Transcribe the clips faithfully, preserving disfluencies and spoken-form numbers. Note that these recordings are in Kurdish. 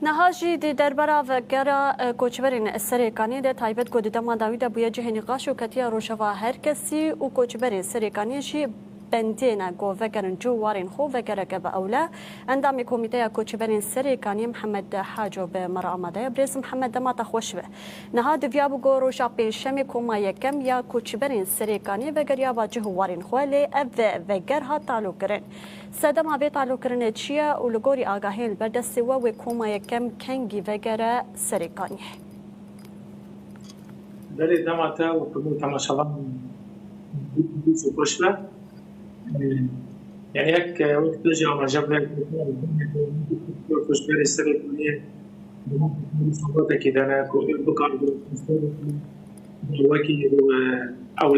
Niha jî di derbera vegera, e, koçberên Serêkaniyê de, taybet ku di dema dawî de bûye cihê nîqaş û ketiye rojeva her kesî û koçberên Serêkaniyê jî bendê ne ku vegerin cih û warên xwe vegereke bi ewle. Endamê Komîteya Koçberên Serêkaniyê Mihemed Haco bi me re amade ye. Birêz Mihemed, dema te xweş be. Niha diviyabû ku roja Pêncşemê koma yekem ya koçberên Serêkaniyê vegeriyaba cih û warên xwe, lê ev veger hat talokirin. Sedema vê talokirinê çi ye û li gorî agahiyên li ber destê we wê koma yekem kengî vegere Serêkaniyê? Belê, dema te û hemû temaşevan xweş be. Yani yek, e, wek te jî amaje be, koçberê Serêkaniyê di nav sohbetekî de ne ku ev bikare wekî, e, ew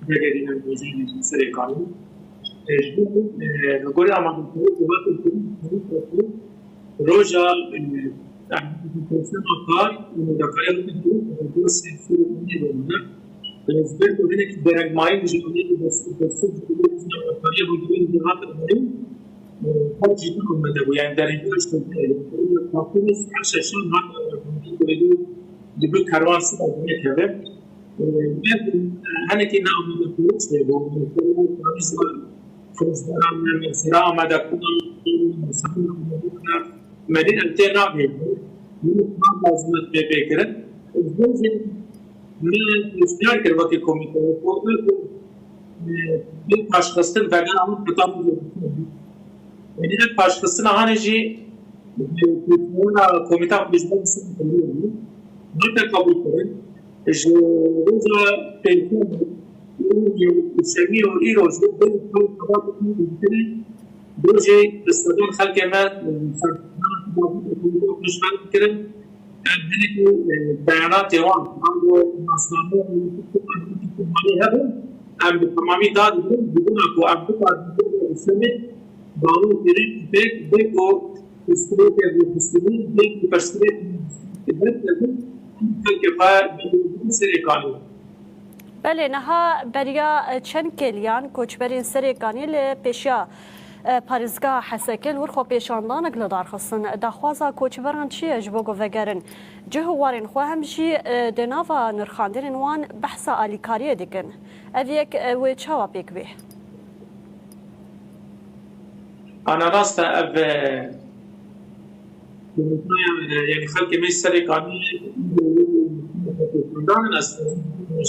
vegerîne Serêkaniyê. E, ji bo, e, li gorî amadekariyê ku hatin kirin, roja, e, yani, sema kar, amadekariyê hatin kirin, e, bo siyasî romane. E, ji ber ku hinekî derengmayî ji aliyê dest-, destûr ji bo amadekariyê bû, hatin kirin, e, her cî amade bû. Yani, derengî şeş, e, partiyê her şeşan hat, e, di bi kerwan sima nekeve. Hinekî ne amadekirin çêbû. Mesela, firsderan me, mesela, amadekirin, me dî em tê nabêjin. Min lazim e pê pê kirin. Ji bo jî me hişyar kir wekî komîte, ku, e, bi paşxistin vegera min heta Yanî ev paşxistina hanê jî, e, komîta ku ji bo Misirê kirî, hate qebûlkirin. Ji roja pêncşemê û şemî û îro ji bo xebat rojê bi sedan xelkê me, e, piştvan kirin. Em hinekî, e, beyanatê wan, ango nasname û hebin, em bi temamî dadibin, ji bona ku em bikarin Îslamê bawer kirin, bê, bê ku pirsgirêkê bi Îslamê, bê ku pirsgirêkê bi Îslamê, xelkê xwe bi Serêkaniyê. Belê, niha beriya çend kêliyan koçberên Serêkaniyê li pêşiya, e, parêzgeha Hesekê li wir xwepêşandanek li dar xistin. Daxwaza koçberan çi ye ji bo ku vegerin cih û warên xwe, hem jî, e, di nava nirxandinên wan behsa alîkariyê dikin? Ev yek, e, wê çawa pêk bê? Ana rast e, ev, e, Komîteya, e, yani xelkê me Serêkaniyê, e, ez,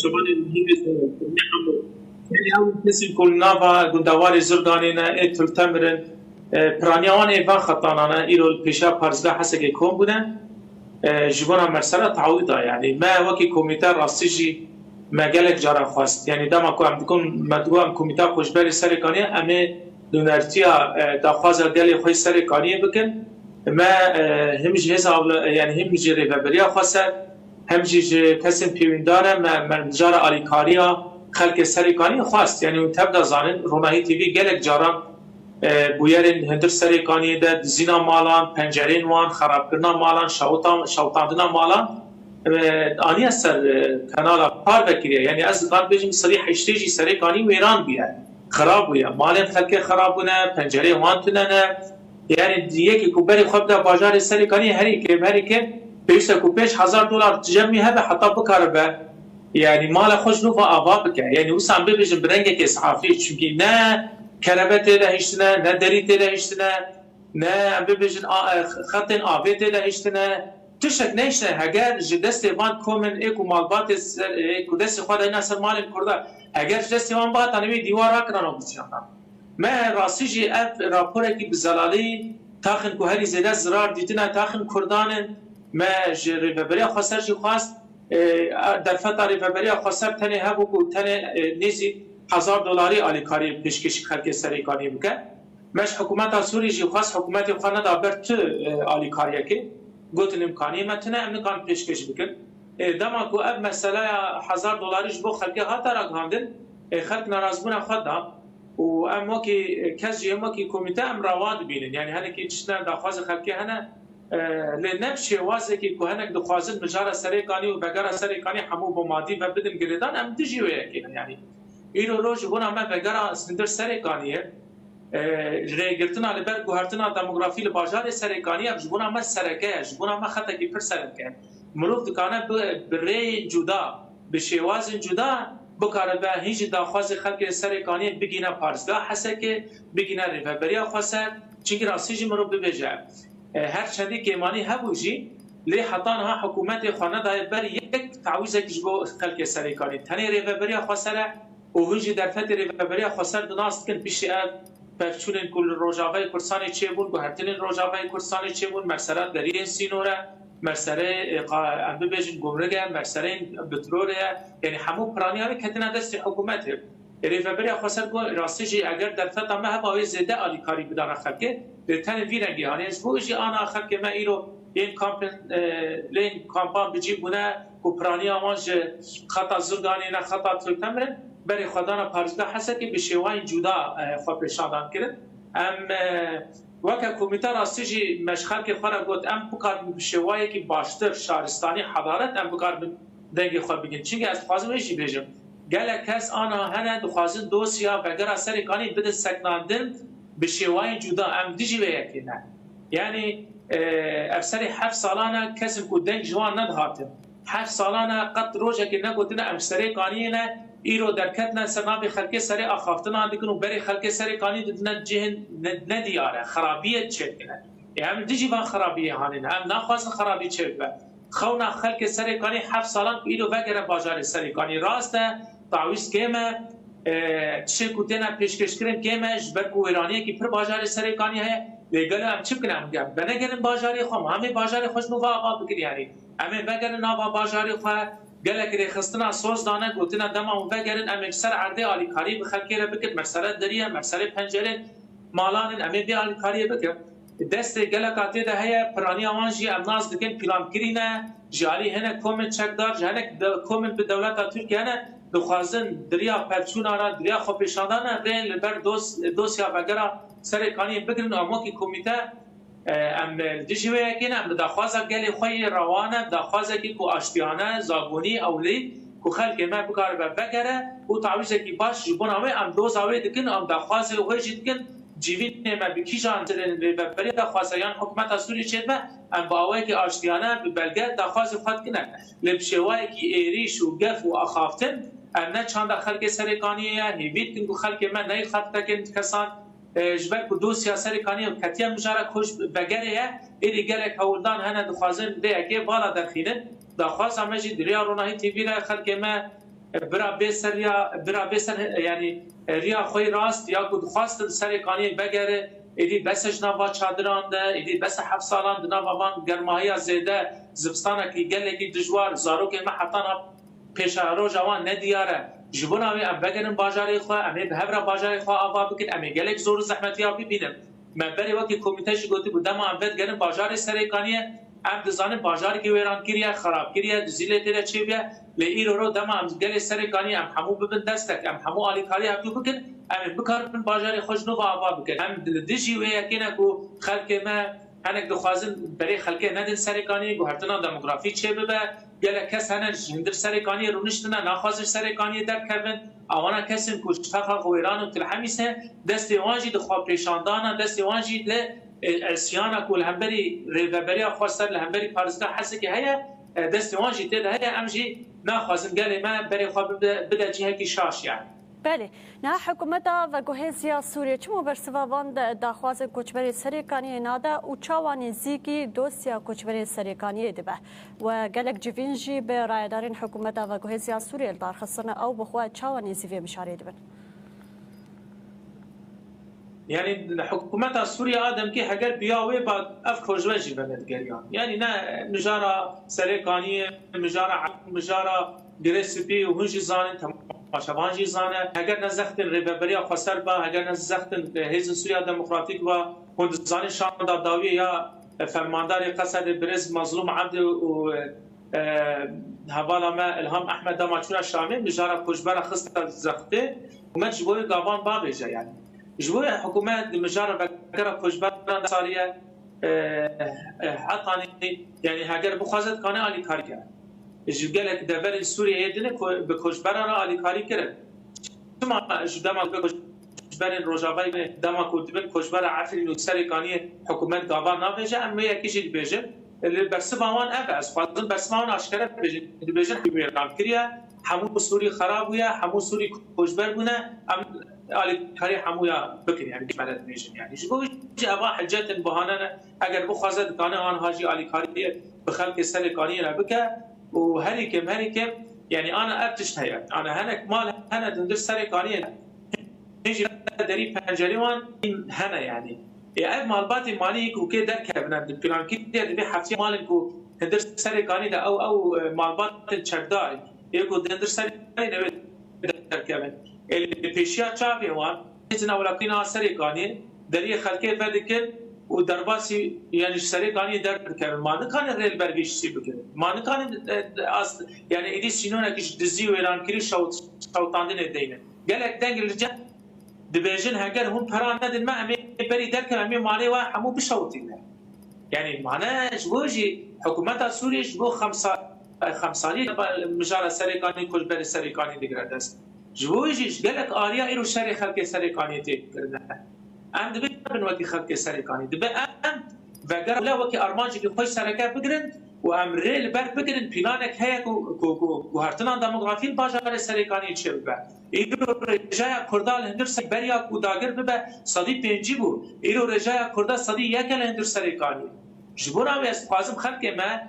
şevanê muhîmê, e, yani ew kesên ku li nava gundewarê Zirganê ne, ê Tultemir in, e, piraniya wan ê van xetanan e, îro li pêşiya parêzgeha Hesekê kom bûne. E, ji bona me sera tawî da, yani me wekî komîte rastî jî me gelek cara xwest. Yani dema ku em dikin, me digot em komîteya koçberê Serêkaniyê, em ê nûnertiya, e, daxwaza gelê xwe yê Serêkaniyê bikin. Me, e, him ji hêza ewle-, yani him ji rêveberiya xweser, hem jî ji kesên pêwîndar e, me, me cara alîkariya xelkê Serêkaniyê xwest. Yani hûn tev de zanin, Ronahî T V gelek caran, e, bûyerên hundir Serêkaniyê de dizîna malan, pencerên wan, xerabkirina malan, şewtan-, şewitandina malan, e, aniye ser, e, kanala parve kiriye. Yani ez dikarim bêjim serî heştê jî Serêkanî wêran bûye. Xirab bûye. Malên xelkê xirab bûne, pencereyên wan tune ne. Yani yekî ku berê xwe bide bajarê Serêkaniyê herî kêm, herî kêm pêwîst e ku pênc hezar dolar cem wî hebe heta bikaribe, yani mala xwe ji nû ve ava bike. Yani wisa em bibêjin bi rengekê safî, çunkî ne kerebe tê de hiştine, ne derî tê de hiştine, ne em bibêjin a-, e, xetên avê tê de hiştine. Tiştek nehiştine, heger ji destê van komên ê ku malbatê ser, ê ku destê xwe dayîne ser malên Kurda, heger ji destê wan bihatan, wê dîwar rakirana û bicihana. Me rastî jî ev raporekî bi zelalî, taxin ku herî zêde zirar dîtine, taxin Kurdan in. Me ji Rêveberiya Xweser jî xwest, e, derfeta Rêveberiya Xweser tenê hebû ku tenê, e, nêzî hezar dolarî alîkariyê pêşkêşî xelkê Serêkaniyê bike. Me ji hikûmeta Sûrî jî xwest, hikûmetê xwe neda ber tu, e, alîkariyekê. Gotin, îmkaniyê me tune, em nikarin pêşkêş bikin. E, dema ku ev meseleya hezar dolarî ji bo xelkê hate ragihandin, e, xelk nerazbûna xwe da û em wekî kes jî, em wekî komîte em rewa dibînin. Yani hinekî tiştine daxwazê xelkê hene, e, lê ne bi şêwazekî ku hinek dixwazin mijara Serêkanî û vegera Serêkanî hemû bi madî ve bidin girêdan, em dijî wê yekê ne. Yani îro roj ji bona me vegera hundir Serêkaniyê, E, rêgirtina li ber guhertina demografî li bajarê Serêkanî ev ji bona me sereke ye, ji bona me xetekî pir sereke ye. Mirov dikane bi, bi rêyên cuda, bi şêwazên cuda bikaribe hîn jî daxwazê xelkê Serêkaniyê bigîne parêzgeha Hesekê, bigîne Rêveberiya Xweser, çimkî rastî jî mirov bibêje, e, her çendî kêmanî hebû jî, lê heta niha hikûmetê xwe nedaye ber yek tawîzek ji bo xelkê Serêkanî. Tenê Rêveberiya Xweser e û hûn jî derfetê Rêveberiya Xweser di nas dikin, piştî ev pevçûnên ku li Rojavayê Kurdistanê çêbûn, guhertinên Rojavayê Kurdistanê çêbûn, mersera deriyên sînor e, merserê, e, qa-, em bibêjin gumruk e, mersereyên petrolê ye. Yanî hemû piraniya wê ketine destê hikûmetê. Rêveberiya Xweser got, rastî jî eger derfeta me heba wê zêde alîkarî bidana xelkê, lê tenê vî rengî hane. Ji bo jî ana xelkê me îro yên kampên, e, lê kampan bi cî bûne ku piraniya wan ji xeta Zurganê ne xeta Toltemir in, berê xwe dana parêzgeha Hesekê bi şêwayên cuda, e, xwe pêşandan kirin. Em, e, weke komîte rastî jî me ji xelkê xwe re got, em bikaribin bi şêwayekî baştir, şaristanî, hedaret, em bikaribin dengê xwe bigin. Çimkî ez dixwazim wê jî bêjim. Gelek kes ana hene dixwazin dosya vegera Serêkanî bidin seknandin bi şêwayên cuda. Em dijî vê yekê ne. Yanî, e, ev serê heft salan e kesên ku deng ji wan nedihatin. Heft salan e qet rojekê negotine em Serêkaniyê ne, îro derketine ser navê xelkê serê axaftinan dikin û berê xelkê Serêkanî didine cihên ne-, nediyar e, xerabiyê çêdikine. Ê em dijî van xerabiyê hanî ne, em naxwazin xerabî çêbibe. Xewna xelkê Serêkanî heft salan ku îro vegere bajarê Serêkanî. Rast e, tawîz kêm e, e, tiştê ku têne pêşkêşkirin kêm e, ji ber ku wêraniyekî pir bajarê Serêkanî heye. Lê gelo em çi bikin? Em, em venegerin bajarê xwe, em ê bajarê xwe ji nû ve ava bikin, yanî em ê vegerin nava bajarê xwe. Gelek rêxistina soz dane, gotine dema hûn vegerin, em ê li ser erdê alîkarî bi xelkê re bikin, mersere deriyê, mersere pencerê malan in, em ê vê alîkariyê bikin. Destê geleka tê de heye, piraniya wan jî em nas dikin, pîlankirî ne, ji alî hinek komên çekdar, ji hinek de-, komên bi dewleta Tirkiye ne, dixwazin di riya pevçûna re, di riya xwepêşandana re rê li ber dos-, dosya vegera Serêkaniyê bigirin û em wekî komîte, e, em li dijî wê yekê ne, em bi daxwaza gelê xwe yê rewa ne, bi daxwazekî ku aştiyane, zagonî, ewlî, ku xelkê me bikaribe vegere û tawîzekî baş ji bona wê em doza wê dikin, em daxwazê wê jî dikin, civînê me bi kîjan rêveberiya xwese yan hikûmeta Sûriyê çêdibe, em bi awayekî aştiyane, bi belge daxwazê xwe dikine. Lê bi şêwayekî êrîş û gef û axaftin, em ne çanda xelkê Serêkaniyê ye, hêvî dikin ku xelkê me neyê xetekên kesan, e, ji ber ku dosya Serêkaniyê ketiye mijara koç vegerê ye, êdî gelek hewldan hene dixwazin vê yekê vala derxînin. Daxwaza me jî di riya Ronahî T V re xelkê me, e, bira bê ser riya, bira bê ser, e, yanî, e, riya xwe yê rast ya ku dixwastin Serêkaniyê vegere, êdî bes e ji nava çadiran de, êdî bes e heft salan di nava van germahiya zêde, zivistanekî gelekî dijwar, zarokên me heta niha pêşeroja wan nediyar e. Ji bona wê em vegerin bajarê xwe, em ê bi hev re bajarê xwe ava bikin, em ê gelek zor û zehmetiya bibînin. Me berê wekî komîte jî gotibû, dema em vedigerin bajarê Serêkaniyê, em dizanin bajarekî wêrankirî ye, xerabkirî ye, duzî lê tê de çêbûye. Lê îro ro dema em gelê Serêkaniyê em hemû bibin destek, em hemû alîkarî hevdû bikin, em ê bikaribin bajarê xwe ji nû ve ava bikin. Em li dijî wê yekê ne ku xelkê me Hinek dixwazin berê xelkê nedin Serêkaniyê, guhertina demografî çêbibe. Gelek kes hene ji hundir Serêkaniyê rûniştine, naxwazin ji Serêkaniyê derkevin. Awana kesên ku ji ferqa xwe wêran û tilhemîs e, destê wan jî di xwepêşandana, destê wan jî li, e, îsyana ku li hemberî rêveberiya xwe ser li hemberî parêzgeha Hesekê heye, e, destê wan jî tê de heye. Em jî naxwazin gelê me berê xwe bide, bide cihekî şaş yani. Belê. Niha hikûmeta veguhêz ya Sûriyê çima bersiva van de-, daxwazên koçberê Serêkaniyê nade û çawa nêzîkî dosya koçberê Serêkaniyê dibe? We gelek civîn jî bi rayedarên hikûmeta veguhêz ya Sûriyê li dar xistine, ew bi xwe çawa nêzî vê mijarê dibin? Yanî hikûmeta Sûriye a demkî heger bi ya wê ba ev koçber jî venedigeriyane. Yanî ne mijara Serêkaniyê, mijara Ewf, mijara Girê Spî û hûn jî zanin, temaşevan jî zane. Heger ne zextên Rêveberiya Xweser ba, heger ne zextên, e, Hêzên Sûriya Demokratîk ba, hûn dizanin şanda dawiyê ya, e, fermandarê Qesedê birêz Mazlûm Ebdî û, e, e, hevala me Ilham Ehmed dema çûne Şamê, mijara koçbera xiste zextê û me ji bo wê gavan bavêje yani. Ji bo wê hikûmet di mijara vegera koçberan sariye, e, e, hetanî, yani heger bixwaze dikane alîkarî kere. Ji gelek deverên Sûriyeyê din e ku bi koçberan re alîkarî kirin. Çima ji dema bi koç- koçberên Rojavayê dema ku dibin koçbera Efrîn û Serêkaniyê hikûmet gava nabêje, em wê yekî jî dibêjin. Li bersiva wan ev e, ez dixwazim bersiva wan aşkere bibêjin. Dibêjin wêran kiriye, hemû Sûrî xera bûye, hemû Sûrî koçber bûne, em alîkarî hemûya bikin, yani me re dibêjin. Yani ji bo jî eva hicet in, bahane ne. Eger bixwaze dikane anha jî alîkariyê bi xelkê Serêkaniyê re bike û herî kêm, herî kêm, yani ana ev tişt heye. Ana hinek mal hene di hundir Serêkaniyê hê jî derî pencerê wan hene yani. Ê ev malbatê malî ku kê derkevine di plankî de divê heftiya malên ku hundir Serêkanî de ew, ew, e, malbatên çekdar ê ku di hundir Serêkanî de wê derkevin. Ê li pêşiya çavê wan hêzên ewlakirîna Serêkanî deriyê xelkê vedikin û derbasî, yani ji Serêkaniyê derdikevin. Ma nikarin rê li ber vê tiştî bigirin. Ma nikarin, e, e, as-, yani êdî sînonek ji dizî, wêrankirî, şewt-, şewitandinê deynin. Gelek deng li cem dibêjin, heger hûn pera nedin me, em ê berî derkevin, em ê malê we hemû bişewitîne. Yani mane ji bo jî hikûmeta Sûriyê ji bo xemsa-, xemsaliyê mijara Serêkanî, koçberê Serêkanî digire dest. Ji bo jî ji gelek aliya îro şerê xelkê Serêkaniyê tê kirine. Em dibin wekî xelkê Serêkanî. Dibe em vegera wekî armancekî xwe sereke bigirin û em rê li ber bigirin, planek heye ku, ku, ku guhertina demografî li bajarê Serêkaniyê çêbibe. Îro rêjeya Kurda li hundir ser beriya ku dagir bibe sedî pêncî bû. Îro rêjeya Kurda sedî yek e li hundir Serêkaniyê. Ji bo navê ez dixwazim xelkê me,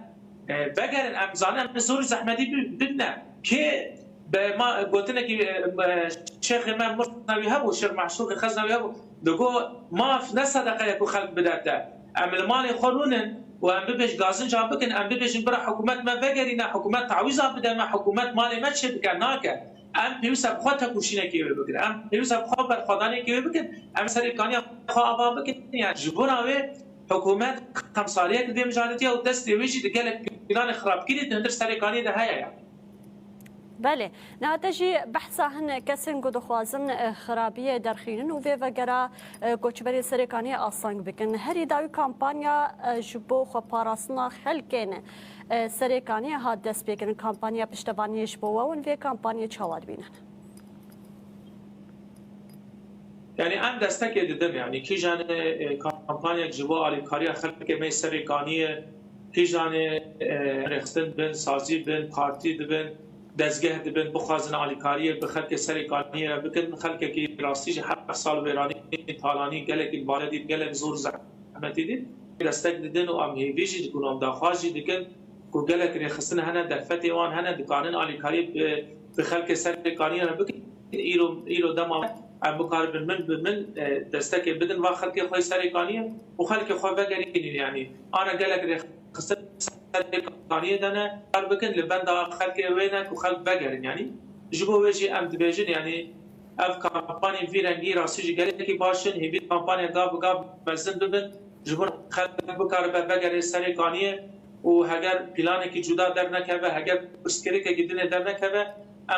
e, vegerin, em zanin em zor û zehmetî bi-, bidine. Kê be ma gotinekî, e, e, şêxê me Murteza wî hebû, Şêx Meşûqê Xezna wî hebû, digo maf ne sedeqe ye ku xelk bide te. Em li malê xwe rûnin û em bibêj gazinca bikin, em bibêjin bira hikûmet me vegerîne, hikûmet tawîza bide me, hikûmet malê me çê bike, nake. Em pêwîst e bi xwe tekoşînekê wê bikin. Em pêwîst e bi xwe berxwedaniyekê wê bikin. Em Serêkaniya xwe ava bikin. Yani ji bona wê hikûmet xemsaliyek li vê mijarê diye û destê wê jî di gelek planê xirabkirî di hundir Serêkaniyê de heye yani. Belê. Niha te jî behsa hin kesên ku dixwazin, e, xirabiyê derxînin û vê vegera, e, koçberê Serêkaniyê asteng bikin. Herî dawî kampanya, e, ji bo xweparastina xelkên, e, Serêkaniyê hat destpêkirin. Kampanya piştevaniyê ji bo we win vê kampanyê çawa dibînin? Yani em destekê didin, yani kîjanê, e, kampanyek ji bo alîkariya xelkê me yê Serêkaniyê, kîjanê, e, rêxistin bin, sazî bin, partî dibin, dezgeh dibin, bixwazin alîkariyê bi xelkê Serêkaniyê re bikin. Xelkekî rastî jî heft sal wêranî, talanî, gelekî li bare dît, gelek zor zehmetî dît. Destek didin û em hêvî jî dikin û em daxwaz jî dikin ku gelek rêxistin hene, derfetê wan hene, dikanin alîkariyê bi, bi xelkê Serêkaniyê re bikin. Îro, îro dema em bikaribin min bi min, e, destekê bidin va xelkê xwe Serêkaniyê û xelkê xwe vegerînin, yanî ana gelek rêxistin Serêkaniyê de ne, kar bikin li benda xelkê wê ne ku xelk vegerin, yanî ji bo wê jî em dibêjin, yanî ev kampanyên vî rengî rastî jî gelekî baş in, hêvî kampanya gav bi gav mezin bibin, ji bo xelk bikaribe vegere Serêkaniyê û heger planekî cuda dernekeve, heger pirsgirêkekî dinê dernekeve,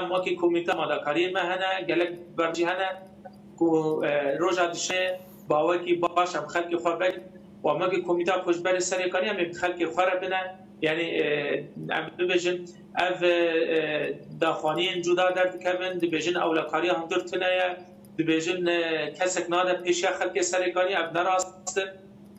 em wekî komîte amadakariyê me hene, gelek berjî hene ku, e, roja dişê bawekî baş em xelkê xwe vekin û em wekî komîta koçberê Serêkaniyê em ê bi xelkê xwe re bine. Yanî, e, em bibêjin, ev, e, e, daxwaniyên cuda derdikevin, dibêjin ewlekariya hundir tune ye, dibêjin, e, kesek nade pêşiya xelkê Serêkaniyê, ev ne rast in.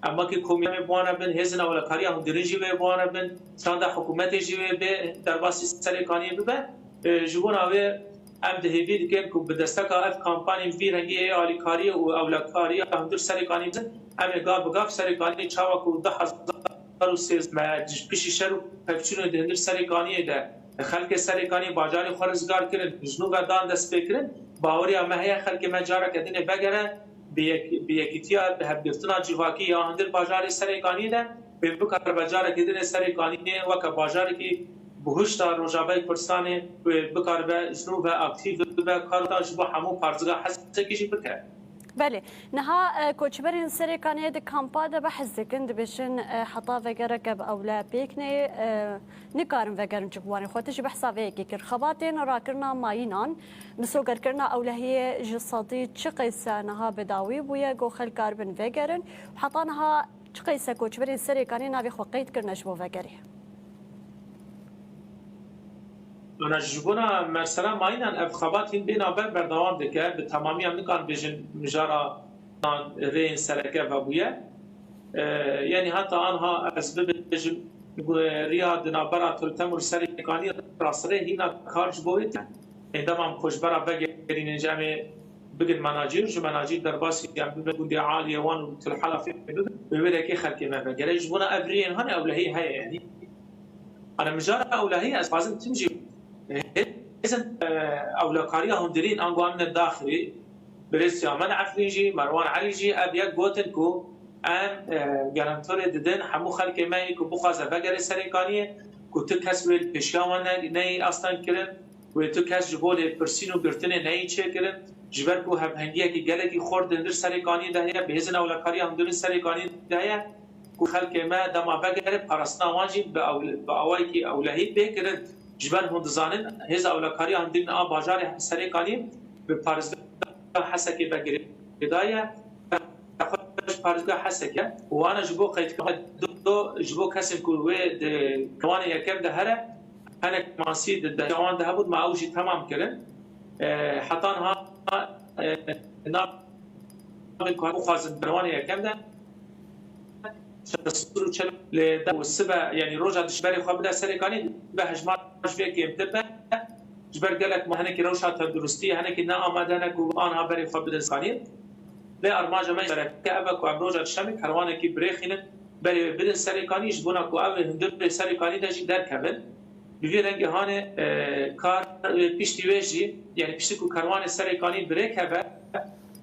Em wekî komîteyê bi wan re bin, hêzên ewlekariya hundirîn jî wê bi wan re bin, çanda hikûmetê jî wê bê derbasî Serêkaniyê bibe. E, ji bona wê em di hêvî dikin ku bi desteka ev kampanyên vî rengî yê alîkariyê û ewlekariya hundir Serêkaniyê bizin, em ê gav bi gav Serêkaniyê çawa ku du hezar û sêzdeh me ji piştî şer û pevçûnê di hundir Serêkaniyê de xelkê Serêkaniyê bajarê xwe rizgar kirin, ji nû ve dan destpêkirin, baweriya me heye xelkê me careke dinê vegere, bi yek-, bi yekîtiya, bi hevgirtina civakî ya hundir bajarê Serêkaniyê de, wê bikaribe carekê dinê Serêkaniyê weke bajarekî bihuşta Rojavayê Kurdistanê wê bikaribe ji nû ve aktîf bibe, kar da ji bo hemû parziga hesekî jî bike. Belê. Niha, e, koçberên Serêkaniyê di kampa de behs dikin, dibêjin, e, heta vegereke bi ewle pêk neyê, e, nikarin vegerin ciwanê xwe. Tu jî behsa vê yekê kir. Xebatên rakirina mayînan, misogerkirina ewlehiyê ji sedî çi qeyse niha bi dawî bûye, ku xelk karibin vegerin? Heta niha çi qeyse koçberên Serêkaniyê navê xwe qeyd kirine ji bo vegerê? Ana ji bona mersela mayînan ev xebat hîn bê navber berdewam dike. Bi temamî em nikarin bêjin mijara rêyên sereke vebûye. E, yanî heta anha ez bibêjim, e, riya di navbera Toltem û Serêkanî rastî hîna kar ji bo wê tê. Ê, dema em koçbera vegerînin, ji em ê bigin menacî û ji menacî derbasî em bibin gundê Aliyê wan û Til Helafê bibin, wê wêrekê xelkê me vegerê. Ji bona ev rêyên hene ewlehî heye yanî. Ana mijara ewlehî ez xwazim tim jî hêzin, e, ewlekariya hundirîn ango em ne daxilî, Birêz Siyamen Efrîn jî, Merwan Elî jî ev yek gotin ku em, e, garantorê didin hemû xelkê me yê ku bixwaze vegere Serêkaniyê, ku tu kes wê li pêşiya wan ne-, neyê astengkirin, wê tu kes ji bo lêpirsîn û girtinê neyê çêkirin, ji ber ku hevhengiyekî gelekî xurt di hundir Serêkaniyê de heye, bi hêzên ewlekariya hundirîn Serêkaniyê de heye, ku xelkê me dema vegere parastina wan jî bi ew-, bi awayekî ewlehî bê kirin. Ji ber hûn dizanin, hêza ewlekariya hundirîn a bajarê Serêkaniyê bi parêzgeha Hesekê ve girêdaye. Xwe ji parêzgeha Hesekê û wana ji bo qeydkirina do ji bo kesên ku wê di kerwanê yekem de here, hinek masî di destê wan de hebûn, ma ew jî temam kirin. E, heta niha, e, navên ku hemû xwazin di kerwanê yekem de, Şeş sed û çel lê de û sibe, yanî roja dişberê xwe bide Serêkanî, be hejmar ji vê kêmtir be. Ji ber gelek ma hinekî rewşa tenduristiyê, hinekî ne amade ne ku anha berê xwe bidin Serêkanî. Lê armanca me sereke ev e ku em roja dişemê kerwanekî birêxînin, berê wê bidin Serêkanî, ji bona ku ew ê hundirê Serêkanî de jî derkevin. Bi vî rengî hanê, e, kar, e, piştî wê jî, yanî piştî ku kerwanê Serêkanî birêkeve,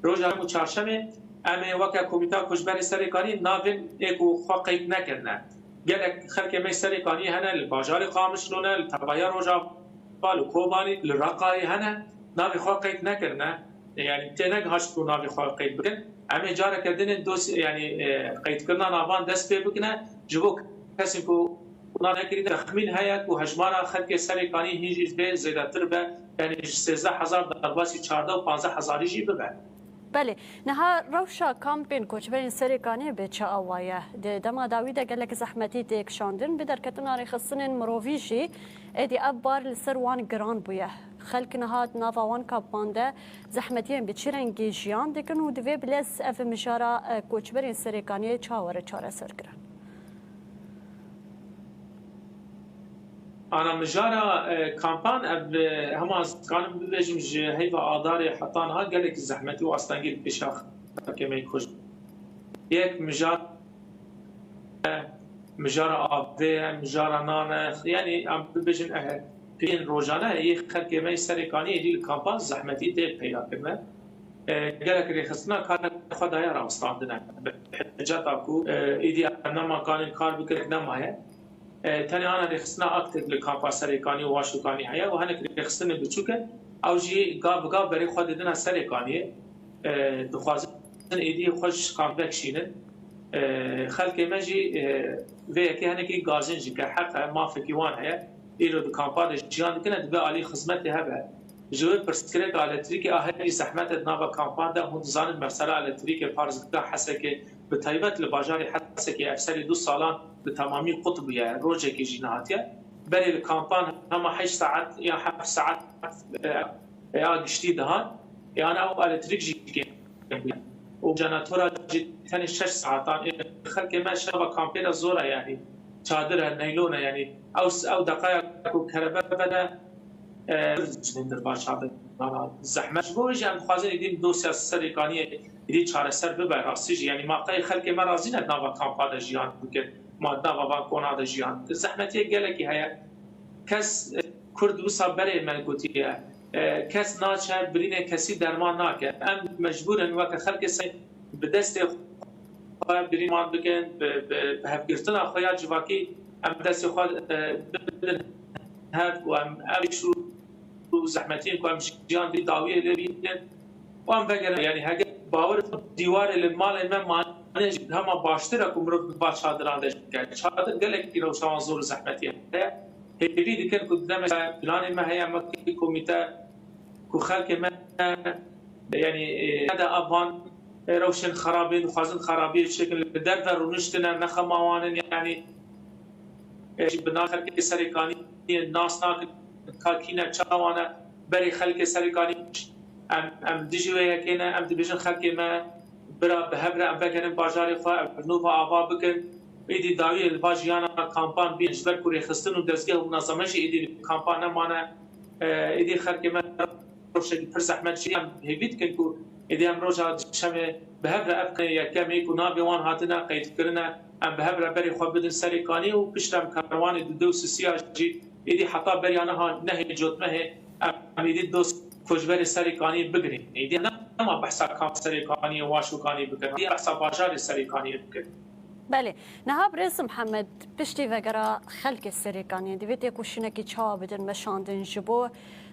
roja Çarşemê, em ê weke Komîta Koçberê Serêkanî navên ê ku xwe qeyd nekirine. Gelek xelkê me Serêkanî hene, li bajarê Qamişlo ne, li tevahiya Rojava, li Kobanî, li Reqayê hene, navê xwe qeyd nekirine. Yanî têne gihaşt ku navê xwe qeyd bikin. Em ê careke din ê dosye, yanî, e, qeydkirina navan dest pê bikine, ji bo kesên ku nav nekirî de texmîn heye ku hejmara xelkê Serêkanî hîn jî bê zêdetir be, yanî ji sêzdeh hezar derbasî çardeh û panzdeh hezarî jî bibe. Belê, niha rewşa kampên koçberên Serêkaniyê bi çi awa ye? Di dema dawî de gelek zehmetî tê kişandin, bi derketina rêxistinên mirovî jî êdî ev bar li ser wan giran bûye. Xelk niha di nava wan kampan de zehmetiyên bi çi rengî jiyan dikin û divê bi lez ev mijara, e, koçberên Serêkaniyê çawa were çareserkirin? Ana mijara, e, kampan ev, e, hema ez dikarim bibêjim ji heyva adarê heta niha gelekî zehmetî û astengî li pêşa xelkê me yê koç. Yek mijar, e, mijara avê ye, mijara nan e. Yanî em bibêjin, e, peyên rojane yê xelkê me yê Serêkanî êdî li kampan zehmetî tê peyda kirine. E, gelek rêxistina karê xwe daye rawestandine. Bi hiceta ku, e, êdî em nema kanên kar bikin nemaye. E, tenê ana rêxistina aktif li kampa Serêkanî û Waşûkanî heye û hinek rêxistinên biçûk in. Ew jî gav bi gav berê xwe didine Serêkaniyê. E, dixwazin êdî xwe ji kamp vekişînin. E, xelkê me jî, e, vê yekê hinekî gazin jî ke heq e, mafekî wan heye. Îro di kampa de jiyan dikin, divê alî xizmetê hebe. Ji wê pirsgirêka elektrîkê a herî zehmet e di nava kampan de. Hûn dizanin mesela elektrîkê parêzgeha Hesekê, bi taybet li bajarê Hesekê ev serê du salan bi temamî qut bûye, rojekê jî nehatiye. Berê li kampan hema heşt saet ya heft saet, e, ya giştî dihat. Yan ew elektrîk jî kêm bûye. Û jenatora jî tenê şeş saetan. Ê, xelkê me şeva kampê de zor e yanî. Çadir e, neylon e yanî. Ew, ew deqaya ku kerebe vede, e, cinên dirbaşa de. Zehmet ji bo wê jî em dixwazin êdî dosya Serêkaniyê êdî çareser bibe rastî jî. Yanî ma qey xelkê me razî ne nava kampa de jiyan bikin. Ma nava van kona de jiyan. Zehmetiyê gelekî heye. Kes, e, Kurd wisa berê me gotiye. E, kes naçe birînê kesî derman nake. Em mecbûr in weke xelkê se bi destê xwe birînê wan bikin, bi, bi, bi hevgirtina xwe ya civakî em destê xwe, e, bidin hev û em ev şû û zehmetiyên ku em jiyan dî dawiyê lê bînin û em vegerin. Yanî heger bawer dîwarê li malê me mane jî hema baştir e ku mirov bi va çadiran de jî bike. Çadir gelekî rewşa wan zor û zehmetî heye. Hêvî dikin ku di demê planê me heye, me wekî komîte ku xelkê me, yanî, e, nede ev van, e, rewşên xerabê, dixwazin xerabiyê çêkin, li derve rûniştine, ne xema wan in, yanî, e, jî bi nav xelkê Serêkaniyê nas nakin. ka kî ne, çawa ne, berê xelkê Serêkanî. Em, em dijî wê yekê ne, em dibêjin xelkê me bira bi hev re em vegerin bajarê xwe, ev nûva ava bikin. Êdî dawiyê li va jiyana kampan bîn, ji ber ku rêxistin û dezgeh û munezeme jî êdî li kampan nemane. E, êdî xelkê me rewşekî pir zehmet jî em hêvî dikin ku êdî em roja duşemê bi hev re ev qey-, yekemê ku navê wan hatine qeydkirine, em bi hev re berê xwe bidin Serêkanî û piştre em kerwanê Dûdê û Sisiya jî êdî heta beriya niha nehê cotmehê em êdî doz koçberê Serêkanî bigirîn. Êdî nema behsa kam Serêkaniyê, Waşûkanî bikin, êdî behsa bajarê Serêkaniyê bikin. Belê. Niha birêz Mihemed, piştî vegera xelkê Serêkaniyê, divê têkoşînekî çawa bidin meşandin ji bo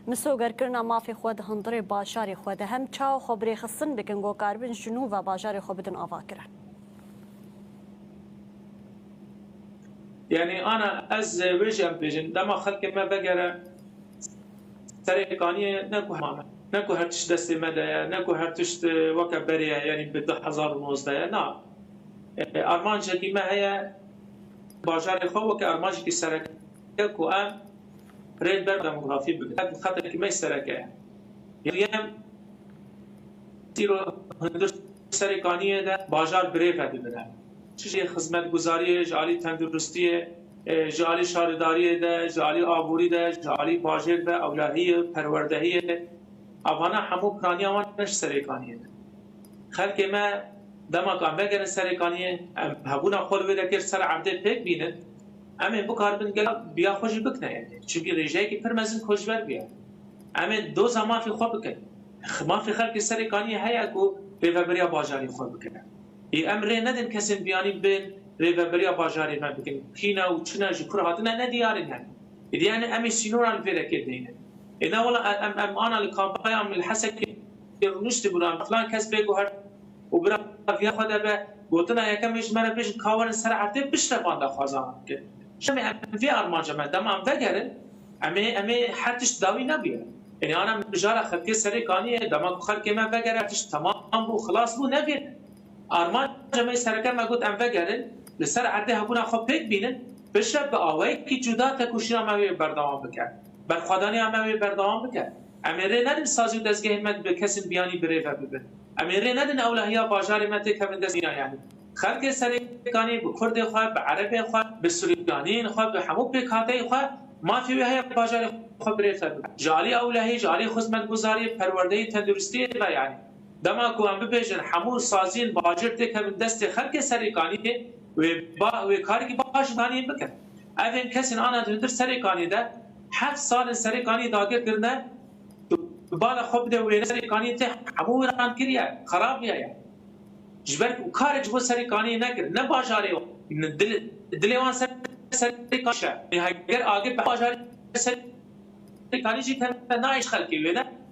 misogerkirina mafê xwe di hundirê bajarê xwe de, hem çawa xwe birêxistin bikin, ku karibin ji nû ve bajarê xwe bidin avakirin? Yani ana ez wê jî em bêjin, dema xelkê me vegere Serêkaniyê, ne ku hema me, ne ku her tişt destê me de ye, ne ku her tişt, e, weke berê ye, yani bi du hezar û nozdeh ye, na. E, armancekî me heye, bajarê xwe weke armancekî sereke ku em rê li ber demografî bigrin. Ev xetekî me sereke ye. Yem tîro hundir Serêkaniyê de bajar birêve dibine. Çi jî xizmetguzariyê, ji alî tenduristiyê, e, ji alî şaredariyê de, ji alî aborî de, ji alî bajêr de, ewlehiyê, perwerdehiyê, evana hemû piraniya wan ne ji Serêkaniyê ne. Xelkê me dema ku em vegerin Serêkaniyê, em hebûna xwe li wê dekir ser erdê pêk bînin, em ê bikaribin gel biya xwe jî bikine yani. Çimkî rêjeyekî pir mezin koçber bûye. Em ê doza mafê xwe bikin. Mafê xelkê Serêkaniyê heye ku rêveberiya bajarê xwe bikine. Ê em rê nedin kesên biyanî bên rêveberiya bajarê me bikin. Kî ne û çi ne, ji kur hatine, ne diyar in yani. Êdî yani em ê sînoran li vê rekê deynin. Ê ne wela em, em ana li kampaya em li Hesekê rûniştibûn, em filan kes bê guhert û bira viya xwe de be, gotina yekem ê ji me re bêjin ka werin ser erdê bişre van daxwazan bikin. Şemê em vê armanca me, dema em vegerin, em ê, em ê her tişt dawî nebûye. Yanî ana mijara xelkê Serêkaniyê, dema ku xelkê me vegere her tişt temam bû, xilas bû, nevê. Armanca me sereke me got em vegerin, li ser erdê hebûna xwe pêk bînin, piştre bi awayekî cuda tekoşîna me wê berdewam bike. Berxwedaniya me wê berdewam bike. Em ê rê nedin sazî û dezgehên me bi kesên biyanî birêve bibin. Em ê rê nedin ewlehiya bajarê me têkevin dest biyanî. Xelkê Serêkanî bi Kurdê xwe, bi Erebê xwe, bi Suryaniyên xwe, bi hemû pêkhateyên xwe mafê wê heye bajarê xwe birêve bibe. Ji alî ewlehî, ji alî xizmetguzariyê, perwerdeyî, tenduristiyê ve yanî. Dema ku em bibêjin hemû saziyên bajêr têkevin destê xelkê Serêkaniyê, wê ba-, wê karekî baş danî bikin. Ev ên kesên ana di hundir Serêkaniyê de heft sal in Serêkaniyê dagir kirine, bala xwe bide wêne Serêkaniyê tê hemû wêran kiriye, xerab bûye ye. Ji ber ku karek ji bo Serêkaniyê nekir, ne bajarê wan, ne dil-, dilê wan ser Serêkaniyê şe. Heger agir bi bajarê Serêkaniyê jî keve nayê ji xelkê wê ne.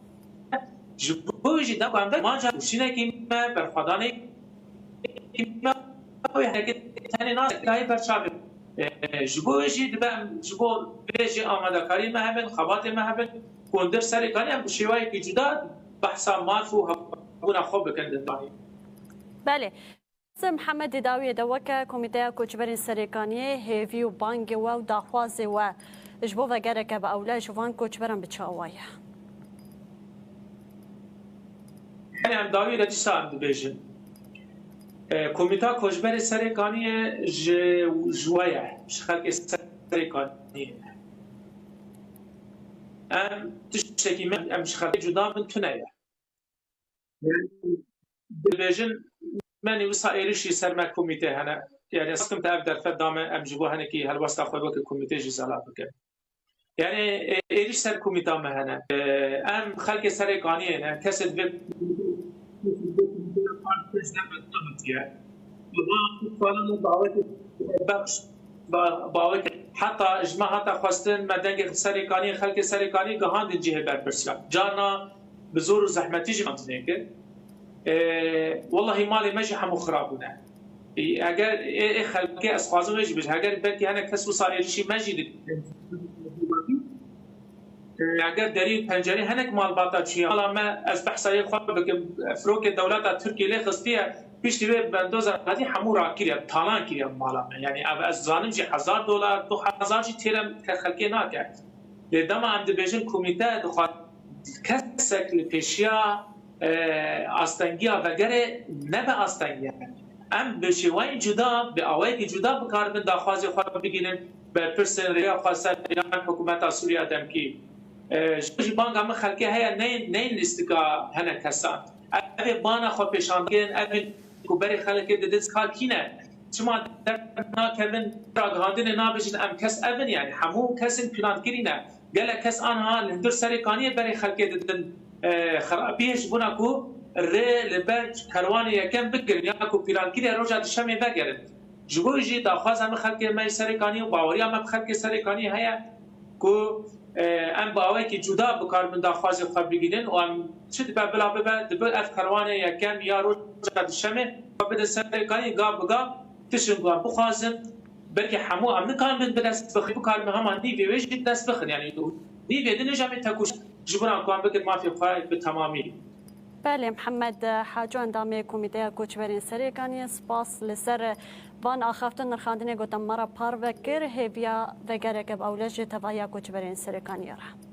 Ji bo wê jî dema em manca nûşînekî me, berxwedanekî me, wê hereket tenê nas dayê ber çavê. E, ji bo wê jî dibe em ji bo vê jî amadekarî me hebin, xebatê me hebin, ku hundir Serêkanî em bi şêwayekî cuda behsa maf û hebûna xwe bikin di Belê. Mihemed Dawiyê de weke Komîteya Koçberên Serêkaniyê hêvî û bangê we û daxwazê we ji bo vegereke bi ewle ji van koçberan bi çi awa ye? Em dawî re dîsa em dibêjin. E, Komîta Koçberê Serêkaniyê ji, ji we ye, ji xelkê Serêkaniyê. Em tiştekî me, em ji xelkê cuda bin tune ye. Dibêjin, me nî wisa êrişî ser me komîtê hene. Yani ez kim te ev derfet dame, em ji bo hinekî helwesta xwe weke komîtê jî zela bikin. Yani, e, êrîş ser komîta me hene. E, em xelkê Serêkaniyê ne, kesê divê bavekê bexş, ba-, bavekê heta ji me hata xwestin, me dengê Serêkaniyê, xelkê Serêkaniyê gihandin cihê berpirsiyan. Carna bi zor û zehmetî jî gihandinê kir. E, wellahî malê me jî hemû xirab bûne. E, eger ê, ê xelkê ez xwazim wê jî bêjim. Eger belkî hinek kes wisa êrişî me jî dikin. E, eger derî û pencerê hinek malbata çûye. Mala me ez behsa yê xwe bikim. Firokê dewleta Tirkiyê lê xistiye. Piştî wê bendoza hatî hemû rakiriye, talan kiriye mala me. Yani ev ez zanim jî hezar dolar, du hezar jî têrem ke xelkê nake. Lê dema em dibêjin komîte dixwaz kesek li pêşiya, e, astengiya vegerê nebe asteng yani. Em bi şêwayên cuda, bi awayekî cuda bikaribin daxwazê xwe bigihînin, berpirsên rêya xwe ser yan hikûmeta Sûriya demkî. E, ji bo jî banga min xelkê heye neyên, neyên lîstika hinek kesan. Ev ê bana xwe pêşandikin, ev ê ku berê xelkê didin ka kî ne? Çima dernakevin, ragihandinê nabêjin em kes ev in, yani hemû kesên pîlankirî ne. Gelek kes anha li hundir Serêkaniyê berê xelkê didin, e, xerabiyê ji bona ku rê li ber kerwanê yekem bigirin ya ku pîlankirî ye roja dişemê vegerin. Ji bo jî daxwaza me xelkê me yê Serêkaniyê û baweriya me bi xelkê Serêkaniyê heye ku, e, em bi awayekî cuda bikaribin daxwazê xwe bigihînin û em çi dibe bila bibe, dibe ev kerwanê yekem ya roja dişemê xwe bidin Serêkaniyê, gav bi gav tiştin ku em bixwazin, belkî hemû em nikaribin bi dest bixin, bikaribin hema nîvê wê jî bi dest bixin. Yani nîvê din jî em ê tekoşîn ji bo ku em bikin mafê xwe bi temamî. Belê, Mihemed Haco, endamê Komîteya Koçberên Serêkaniyê, spas li ser van axaftin nirxandinê ku te me re parve kir. Hêviya vegereke bi ewle ji tevahiya koçberên Serêkaniyê re.